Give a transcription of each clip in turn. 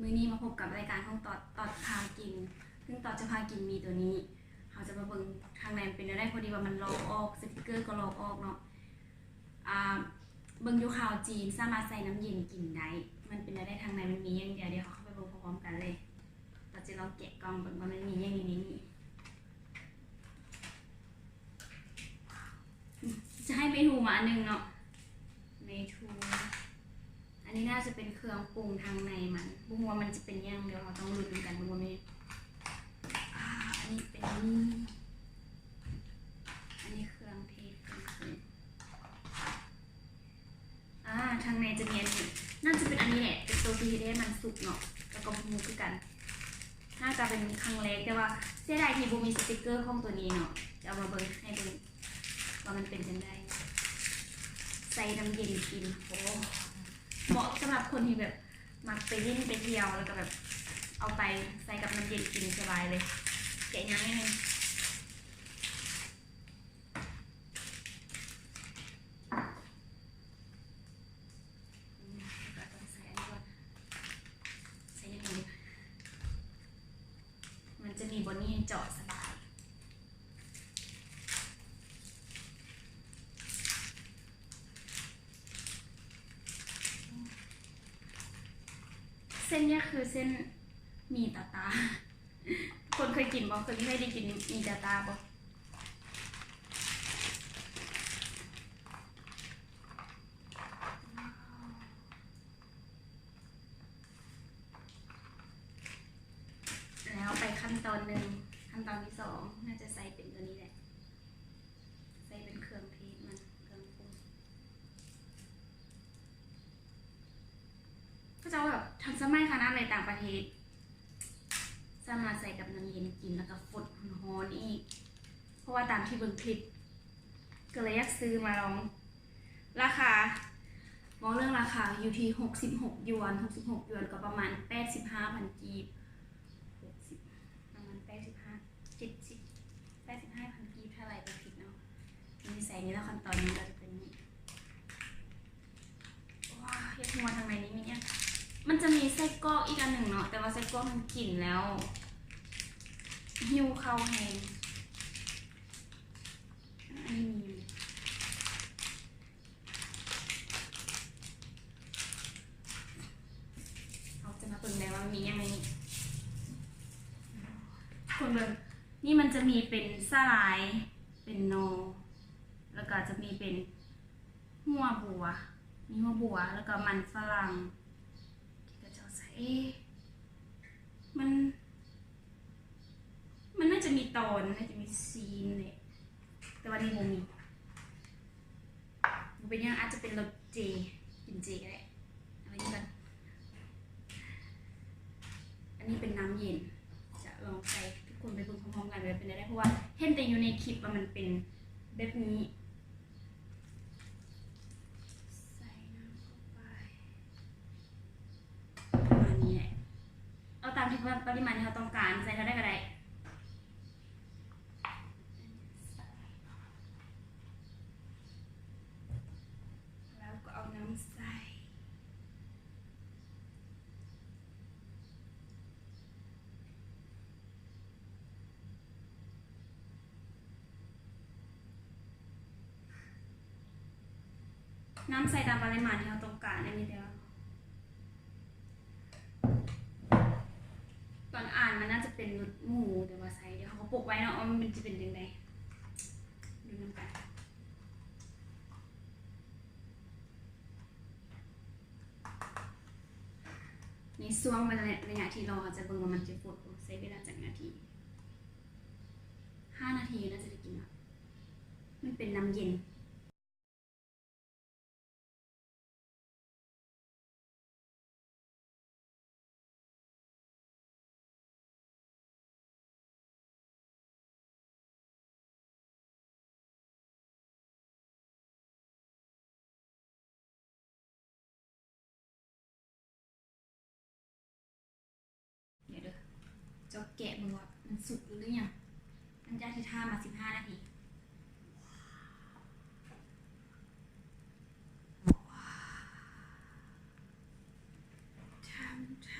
ມື້ນີ້ມາພົບກັບລາຍການຂອງຕອດ ຕອດພາກິນ ຊຶ່ງຕອດຈະພາກິນມີໂຕນີ້ ເຮົາຈະມາເບິ່ງທາງໃນມັນເປັນແນວໃດ. ພໍດີວ່າມັນລອກອອກ ສະຕິກເກີກໍລອກອອກເນາະ. ອ່າ ເບິ່ງຢູ່ຂ່າວຈີນ ສາມາດໃສ່ນ້ຳເຢັນກິນໄດ້. ມັນເປັນແນວໃດ ທາງໃນມັນມີຫຍັງແດ່? ດຽວເຮົາເຂົ້າໄປເບິ່ງພ້ອມໆກັນເລີຍ. ຕອດຈະລອງແກະກ່ອງເບິ່ງວ່າມັນມີຫຍັງຢູ່ໃນນີ້. ຈະໃຫ້ເມທູມາອັນໜຶ່ງເນາະ ເມທູ. ອັນນີ້ໜ້າຈະເປັນເຄື່ອງປຸງທາງໃນມັນ ບໍ່ຮູ້ວ່າມັນຈະເປັນຫຍັງ. ດຽວເຮົາຕ້ອງລຸ້ນນຳກັນເບິ່ງວ່າແມ່ນ ອ່າ ອັນນີ້ເປັນ ອັນນີ້ເຄື່ອງເທດເຄື່ອງປຸງ. ອ່າ ທາງໃນຈະມີອັນນີ້ ໜ້າຈະເປັນອັນນີ້ແຫຼະ ເປັນໂຕທີ່ເຮັດໃຫ້ມັນສຸກເນາະ ແລ້ວກໍບໍ່ຮູ້ຄືກັນ. ໜ້າຈະເປັນຄັ້ງແລກ ແຕ່ວ່າເສຍດາຍທີ່ບໍ່ມີສະຕິກເກີຂອງໂຕນີ້ເນາະ. ຈະເອົາມາເບິ່ງ ໃຫ້ເບິ່ງວ່າມັນເປັນຈັ່ງໃດ. ໃສ່ນ້ຳເຢັນກິນ ໂອ້ ເໝາະສຳລັບຄົນທີ່ແບບມັກໄປຫຼິ້ນໄປທ່ຽວ ແລ້ວກໍແບບເອົາໄປໃສ່ກັບນ້ຳເຢັນກິນສະບາຍເລີຍ. ແກະຍາກໜ້ອຍໜຶ່ງ. ອືມ ແລ້ວກໍຕ້ອງໃສ່ອັນນີ້ກ່ອນ ໃສ່ອັນນີ້ ມັນຈະມີບ່ອນນີ້ໃຫ້ເຈາະສະບາຍ. ເສັ້ນນີ້ຄືເສັ້ນໝີ່ຕາຕາ. ຄົນເຄີຍກິນບໍ່? ເຄີຍ ເຄີຍໄດ້ກິນໝີ່ຕາຕາບໍ່? ແລ້ວໄປຂັ້ນຕອນໜຶ່ງ ຂັ້ນຕອນທີສອງ ໜ້າຈະໃສ່ເປັນຕົວນີ້ແຫຼະ ໃສ່ເປັນເຄື່ອງເທດມັນ ເຄື່ອງປຸງ. ເຂົາເຈົ້າແບບທັນສະໄໝຂະໜາດໃນຕ່າງປະເທດ ສາມາດໃສ່ກັບນ້ຳເຢັນກິນ ແລ້ວກໍຟົດຮ້ອນໆອີກ ເພາະວ່າຕາມທີ່ເບິ່ງຄລິບ ກໍເລີຍຢາກຊື້ມາລອງ. ລາຄາ ເວົ້າເລື່ອງລາຄາຢູ່ທີ່ຫົກສິບຫົກຢວນ ຫົກສິບຫົກຢວນກໍປະມານແປດສິບຫ້າພັນກີບ ຫົກສິບ ປະມານແປດສິບຫ້າ ເຈັດສິບ ແປດສິບຫ້າພັນກີບ ຖ້າໄລ່ບໍ່ຜິດເນາະ. ນີ້ໃສ່ນີ້ແລ້ວ ຂັ້ນຕອນນີ້ກໍຈະເປັນນີ້. ວ້າ ຢາກຮູ້ວ່າທາງໃນນີ້ມີຫຍັງ. ມັນຈະມີໄສ້ກອກອີກອັນໜຶ່ງເນາະ ແຕ່ວ່າໄສ້ກອກມັນກິນແລ້ວຫິວເຂົ້າແຮງ. ອັນນີ້ມີ ເຮົາຈະມາເບິ່ງໄດ້ວ່າມີຫຍັງໃນນີ້ ທຸກຄົນເບິ່ງ. ນີ້ມັນຈະມີເປັນສາຫຼ່າຍ ເປັນໜໍ່ ແລ້ວກໍຈະມີເປັນຫົວບົວ ມີຫົວບົວ ແລ້ວກໍມັນຝຣັ່ງທີ່ເຂົາເຈົ້າໃສ່. ເອ ມັນ ມັນໜ້າຈະມີຕອນ ໜ້າຈະມີຊີນແຫຼະ ແຕ່ວ່ານີ້ບໍ່ມີ. ບໍ່ເປັນຫຍັງ ອາດຈະເປັນລົດເຈ ກິນເຈກໍໄດ້. ເອົາໄວ້ນີ້ກ່ອນ. ອັນນີ້ເປັນນ້ຳເຢັນ ຈະລອງໃສ່ ທຸກຄົນໄປເບິ່ງພ້ອມໆກັນວ່າເປັນແນວໃດ ເພາະວ່າເຫັນແຕ່ຢູ່ໃນຄລິບວ່າມັນເປັນແບບນີ້. ໃສ່ນ້ຳເຂົ້າໄປປະມານນີ້ແຫຼະ ເອົາຕາມທີ່ປະ ປະລິມານທີ່ເຮົາຕ້ອງການ ໃສ່ເທົ່າໃດກໍໄດ້. ແລ້ວກໍເອົານ້ຳໃສ່ ນ້ຳໃສ່ຕາມປະລິມານທີ່ເຮົາຕ້ອງການ. ອັນນີ້ແຕ່ວ່າ ຕອນອ່ານມັນໜ້າຈະເປັນລົດໝູ ແຕ່ວ່າໃສ່ ດຽວເຮົາກໍປົກໄວ້ເນາະ ວ່າມັນຈະເປັນຈັ່ງໃດ ລຸ້ນນຳກັນ. ໃນຊ່ວງໄລຍະທີ່ລໍ ເຮົາຈະເບິ່ງວ່າມັນຈະຟົດບໍ່ ໃຊ້ເວລາຈັກນາທີ. ຫ້ານາທີໜ້າຈະໄດ້ກິນລະ ມັນເປັນນ້ຳເຢັນ. ດຽວເດີ ເຈົ້າແກະເບິ່ງວ່າມັນສຸກຫຼືຍັງ. ຫຼັງຈາກທີ່ຖ້າມາສິບຫ້ານາທີ. ທຳທ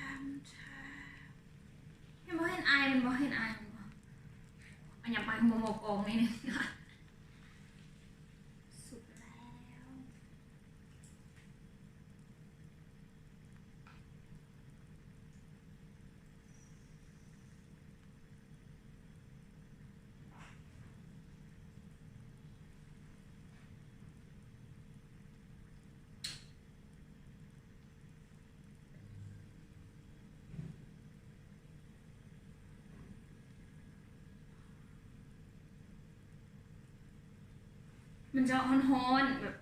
ບໍ່ເຫັນອາຍບໍ່? ອັນຫຍັງໄປຫົວໝໍກອງນີ້ ສຸກແລ້ວ. ມັນຈະຮ້ອນໆ ແບບ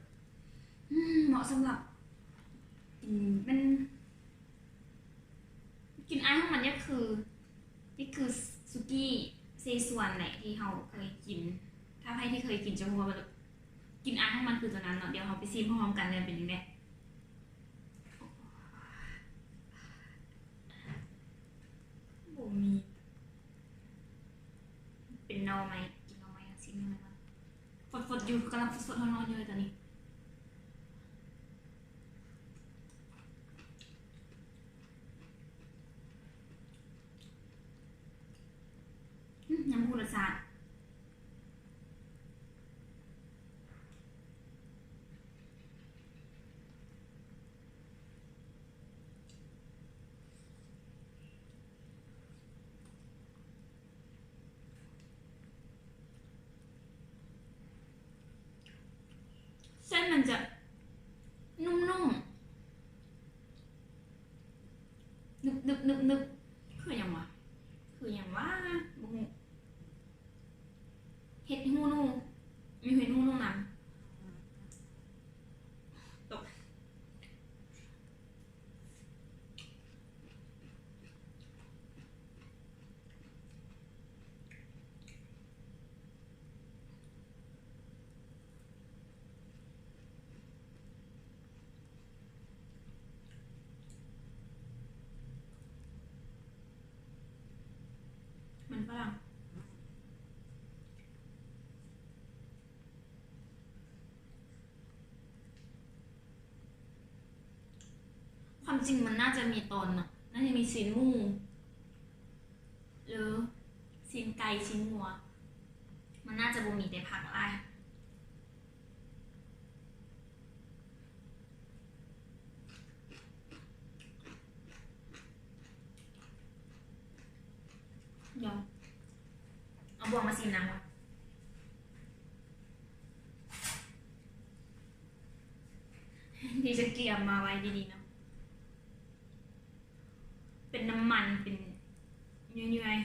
ອືມ ເໝາະສຳລັບກິນ ມັນ ກິ່ນອາຍຂອງມັນຍັງຄື ຍັງຄືສຸກີ້ເຊຊວນແຫຼະ ທີ່ເຮົາເຄີຍກິນ. ຖ້າໃຜທີ່ເຄີຍກິນຈະຮູ້ວ່າ ແບບ ກິ່ນອາຍຂອງມັນຄືຕົວນັ້ນເນາະ. ດຽວເຮົາໄປຊີມພ້ອມກັນແລ້ວເປັນຈັ່ງໃດ. ບໍ່ມີ ເປັນໜໍ່ໄມ້ ກິນໜໍ່ໄມ້ ຊີມໜໍ່ໄມ້ກ່ອນ. ຟົດໆຢູ່ ກຳລັງຟົດໆ ຮ້ອນໆຢູ່ເລີຍຕອນນີ້. ອືມ ຍັງບໍ່ຮູ້ລົດຊາດ. ເສັ້ນມັນຈະນຸ້ມໆ ໜຶບໆໆໆ ຄືຫຍັງວະ ຄືຫຍັງວະ ບໍ່ຮູ້. ເຫັດຫູໜູ ມີເຫັດຫູໜູນຳ. ຕົກ. ມັນຝຣັ່ງ. ຄວາມຈິງມັນໜ້າຈະມີຕອນນະ ໜ້າຈະມີຊີ້ນໝູ ຫຼື ຊີ້ນໄກ່ ຊີ້ນງົວ ມັນໜ້າຈະບໍ່ມີແຕ່ຜັກຫຼາຍ. ດຽວເອົາບ່ວງມາຊີມນຳກ່ອນ ທີ່ຈະກຽມມາໄວ້ດີໆເນາະ. ເປັນນ້ຳມັນ ເປັນເຍື່ອຍ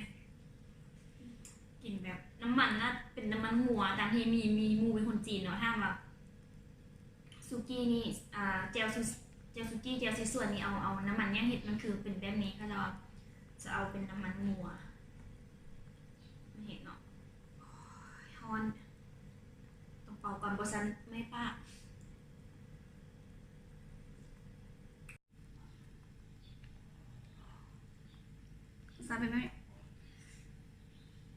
ໆ ກິນແບບນ້ຳມັນນະ ເປັນນ້ຳມັນງົວ ຕາມທີ່ມີ ມີໝູ່ເປັນຄົນຈີນເນາະ ຖາມວ່າ ສຸກີ້ນີ້ ອ່າ ແຈ່ວສຸ ແຈ່ວສຸກີ້ ແຈ່ວຊີຊວນນີ້ ເອົາ ເອົານ້ຳມັນຫຍັງເຮັດ? ມັນຄືເປັນແບບນີ້ ເຂົາເຈົ້າຈະເອົາເປັນນ້ຳມັນງົວມາເຮັດເນາະ. ໂອ້ຍ ຮ້ອນ ຕ້ອງເປົ່າກ່ອນ ບໍ່ຊັ້ນໄໝ້ປາກ. ຊາເປັນໄໝ້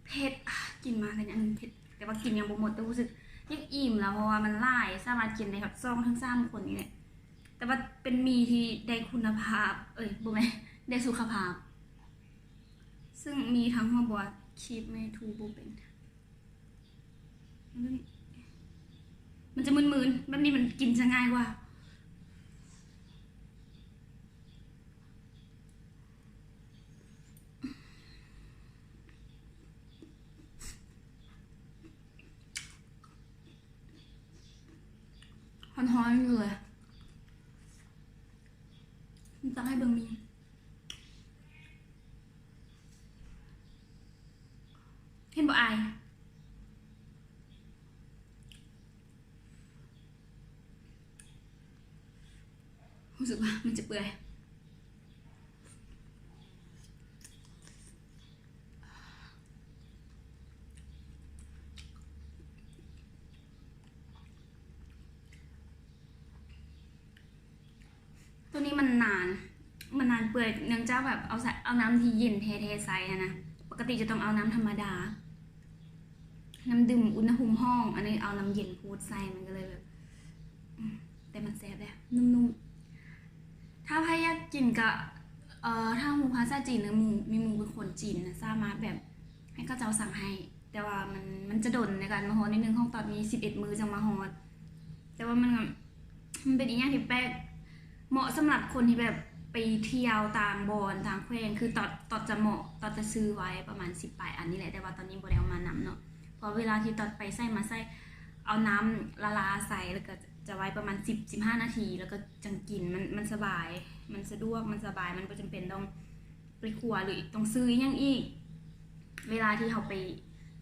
ເຜັດ ກິນມາກະຍັງເຜັດ ແຕ່ວ່າກິນຍັງບໍ່ໝົດ ແຕ່ຮູ້ສຶກຢາກອີ່ມແລ້ວ ເພາະວ່າມັນຫຼາຍ ສາມາດກິນໄດ້ແບບສອງເຖິງສາມຄົນນີ້ແຫຼະ. ແຕ່ວ່າເປັນໝີ່ທີ່ໄດ້ຄຸນນະພາບ ເອີຍ ບໍ່ແມ່ນ ໄດ້ສຸຂະພາບ ຊຶ່ງມີທັງຫົວບົວ ຄີບແມ່ທູບໍ່ເປັນ. ມັນຈະມຶນໆ ແບບນີ້ມັນກິນຈະງ່າຍກວ່າ. ຮ້ອນໆຢູ່ເລີຍ ມັນຕ້ອງໃຫ້ເບິ່ງມີ ເຫັນບໍ່ອາຍ? ຮູ້ສຶກວ່າມັນຈະເປື່ອຍ. ໂຕນີ້ມັນນານ ມັນນານເປື່ອຍ ເນື່ອງຈາກແບບເອົາໃສ່ ເອົານ້ຳທີ່ເຢັນແທ້ໆໃສ່ຫັ້ນນະ. ປົກກະຕິຈະຕ້ອງເອົານ້ຳທຳມະດາ ນ້ຳດື່ມອຸນຫະພູມຫ້ອງ ອັນນີ້ເອົານ້ຳເຢັນພູດໃສ່ ມັນກະເລີຍແບບ ອືມ ແຕ່ມັນແຊບເດ້ ນຸ້ມໆ. ຖ້າໃຜຢາກກິນກະ ເອີ ຖ້າຮູ້ພາສາຈີນ ຫຼື ໝູ່ ມີໝູ່ເປັນຄົນຈີນນະ ສາມາດແບບໃຫ້ເຂົາເຈົ້າສັ່ງໃຫ້ ແຕ່ວ່າມັນ ມັນຈະດົນໃນການມາຮອດໜ້ອຍໜຶ່ງ ຂອງຕອດມີສິບເອັດມື້ຈັ່ງມາຮອດ ແຕ່ວ່າມັນ ມັນເປັນອີ່ຫຍັງທີ່ແປກ ເໝາະສຳລັບຄົນທີ່ແບບໄປທ່ຽວຕ່າງບ່ອນຕ່າງແຂວງ ຄືຕອດ ຕອດຈະເໝາະ ຕອດຈະຊື້ໄວ້ປະມານສິບປາຍອັນນີ້ແຫຼະ ແຕ່ວ່າຕອນນີ້ບໍ່ໄດ້ເອົາມານຳເນາະ ເພາະເວລາທີ່ຕອດໄປໃສມາໃສ ເອົານ້ຳລາໆໃສ່ ແລ້ວກໍຈະໄວ້ປະມານສິບ ສິບຫ້ານາທີ ແລ້ວກໍຈັ່ງກິນ ມັນ ມັນສະບາຍ ມັນສະດວກ ມັນສະບາຍ ມັນບໍ່ຈຳເປັນຕ້ອງໄປຄົວ ຫຼື ຕ້ອງຊື້ອີ່ຫຍັງອີກ ເວລາທີ່ເຮົາໄປ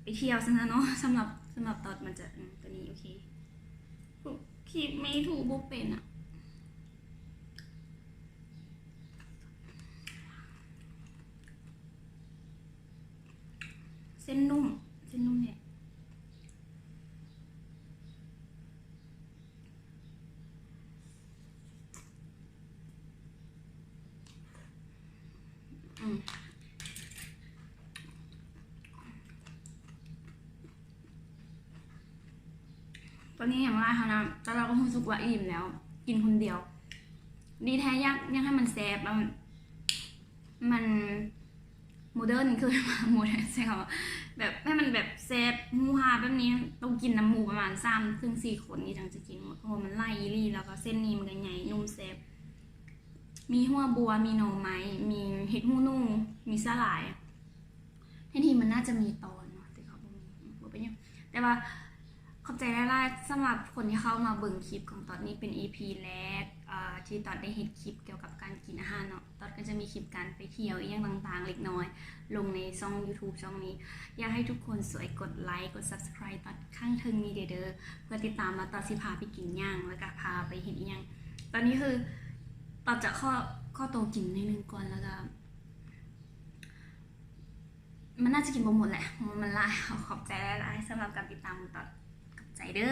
ໄປທ່ຽວຊັ້ນນະເນາະ. ສຳລັບ ສຳລັບຕອດມັນຈະ ອືມ ຕົວນີ້ໂອເຄ ຄີບມີດຖືບໍ່ເປັນອະ ເສັ້ນນຸ້ມ ເສັ້ນນຸ້ມແຮງ. ອືມ ຕອນນີ້ຫຍັງຫຼາຍຫັ້ນນະ ແຕ່ເຮົາກໍຮູ້ສຶກວ່າອີ່ມແລ້ວ ກິນຄົນດຽວ ດີແທ້ ຢາກ ຢາກໃຫ້ມັນແຊບ ແລ້ວມັນ ມັນໂມເດີນ ຄືວ່າໂມເດີນ ໃຊ້ຄຳວ່າແບບ ໃຫ້ມັນແບບແຊບ ຮູ້ຫາແບບນີ້ ຕ້ອງກິນນຳໝູ່ປະມານສາມເຖິງສີ່ຄົນນີ້ຈັ່ງຈະກິນໝົດ ເພາະວ່າມັນຫຼາຍອີ່ຫຼີ ແລ້ວກໍເສັ້ນນີ້ມັນກໍໃຫຍ່ ນຸ້ມ ແຊບ ມີຫົວບົວ ມີໜໍ່ໄມ້ ມີເຫັດຫູໜູ ມີສາຫຼ່າຍ ແທນທີ່ມັນໜ້າຈະມີຕອນເນາະ ແຕ່ກໍບໍ່ມີ ບໍ່ເປັນຫຍັງ ແຕ່ວ່າຂອບໃຈຫຼາຍໆ ສຳລັບຄົນທີ່ເຂົ້າມາເບິ່ງຄລິບຂອງຕອດນີ້ ເປັນອີພີແລກ ເອີ ທີ່ຕອດໄດ້ເຮັດຄລິບກ່ຽວກັບການກິນອາຫານເນາະ ຕອດກໍຈະມີຄລິບການໄປທ່ຽວອີ່ຫຍັງຕ່າງໆເລັກນ້ອຍ ລົງໃນຊ່ອງຢູທູບຊ່ອງນີ້ ຢາກໃຫ້ທຸກຄົນຊ່ວຍກົດໄລ ກົດຊັບສະໄຄຣບ໌ຕອດຂ້າງເທິງນີ້ເດີ ເພື່ອຕິດຕາມວ່າຕອດຊິພາໄປກິນຫຍັງ ແລ້ວກໍພາໄປເຮັດອີ່ຫຍັງ. ຕອນນີ້ຄືຕອດຈະຂໍ ຂໍໂຕກິນໜ້ອຍໜຶ່ງກ່ອນ ແລ້ວກໍ ມັນໜ້າຈະກິນບໍ່ໝົດແຫຼະ ເພາະວ່າມັນຫຼາຍ. ຂອບໃຈຫຼາຍໆ ສຳລັບການຕິດຕາມຂອງຕອດ ຂອບໃຈເດີ.